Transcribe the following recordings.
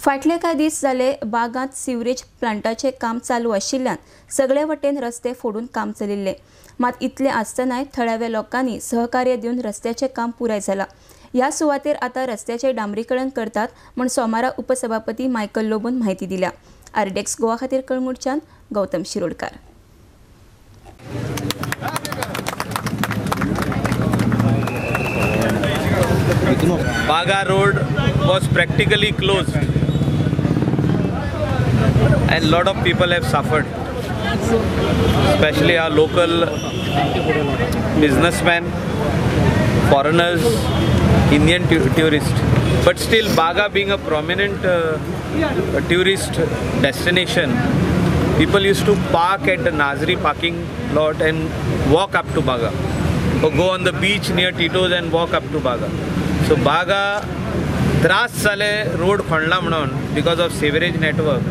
फाटले कांय दीस जाले बागांत सिवरेज प्लांटाचें काम चालू आशिल्ल्यान सगळे वटेन रस्ते फोडून काम चलिल्लें. मात इतलें आसतनाय थळाव्या लोकांनी सहकार्य दिवन रस्त्याचें काम पुराय जालां. ह्या सुवातेर आतां रस्त्याचें डांबरीकरण करतात म्हूण सोमारा उपसभापती मायकल लोबोन म्हायती दिल्या. आरडीएक्स गोवा खातीर कळंगूटच्यान Gautam Shirodkar. Baga road was practically closed and lot of people have suffered, especially our local businessmen, foreigners, Indian tourists. But still, Baga being a prominent tourist destination, people used to park at the Nazri parking lot and walk up to Baga, or go on the beach near Tito's and walk up to Baga. So Baga त्रास जाले road खणला म्हणून because of sewerage network,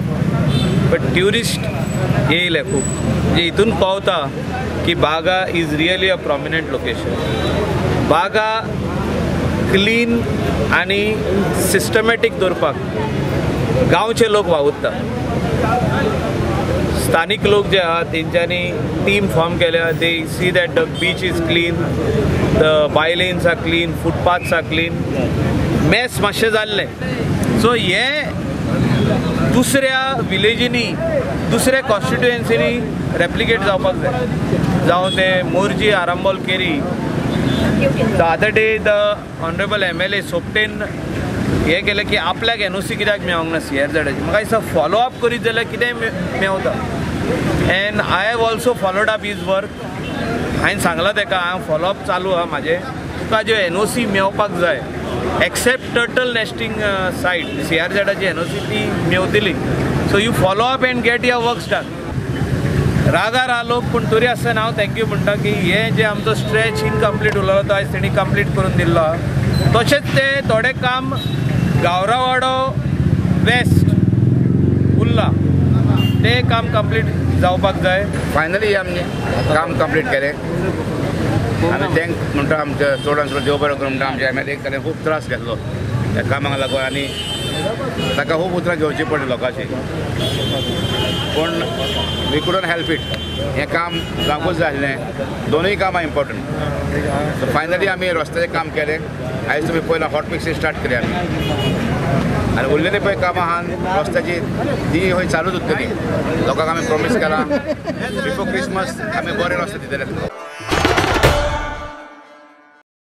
but tourist येयले खूब. म्हणजे हितून पावता की Baga is really a prominent location. Baga clean आनी सिस्टमॅटीक दवरपाक गांवचे लोक वावुरता. स्थानीक लोक जे आहा तेंच्यांनी टीम फॉर्म केल्या. They see that the beach is clean, the bylanes are clean, footpaths are clean. Mess मातशें जाल्लें. सो हें दुसऱ्या विलेजींनी, दुसऱ्या कॉन्स्टिट्युएन्सीनी रेप्लिकेट जावपाक जाय. जावं ते Morjim, Arambol, Keri. The other day the honourable MLA सोपटेन हें केलें की आपल्याक एनओसी कित्याक मेळोंक ना सीआरझेडाची. म्हाका दिसता फॉलो अप करीत जाल्यार कितेंय मेवता. And I have also followed up his work. हांवें सांगलां तेका हांव फॉलो अप चालू आहा म्हाजें. तुका ज्यो एनओसी मेवपाक जाय एक्सेप्ट टर्टल नेस्टिंग सायट सीआरझेडाची एनओसी ती मेवतली. So you follow up and get your works done. रागार आहा लोक, पूण तरी आसतना हांव thank you म्हणटा की हें जें आमचो स्ट्रेच इनकम्प्लीट उरलो तो आयज तेणी कंप्लीट करून दिल्लो आहा. तशेंच तें थोडें काम गावरावाडो वेस्ट उरलां तें काम कंप्लीट जावपाक जाय. फायनली आमी काम कंप्लीट केलें. आमी thank म्हणटा आमच्या चडान चड देव बरो करूं म्हणटा. आमच्या एमएलए ताणें खूब त्रास घेतलो ह्या कामाक लागून आनी ताका खूब उतरां घेवची पडली लोकांची, पूण we couldn't help it. हें काम जावंकूच जाय आसलें. दोनूय कामां इम्पॉर्टंट. सो फायनली आमी रस्त्याचें काम केलें. आयज तुमी पयला हॉट मिक्सिंग स्टार्ट केली आमी आनी उरलेली पळय कामां आहा रस्त्याची ती हय चालूच उरतली. लोकांक आमी प्रॉमीस केलां बिफोर क्रिसमस आमी बरे रस्ते दितले.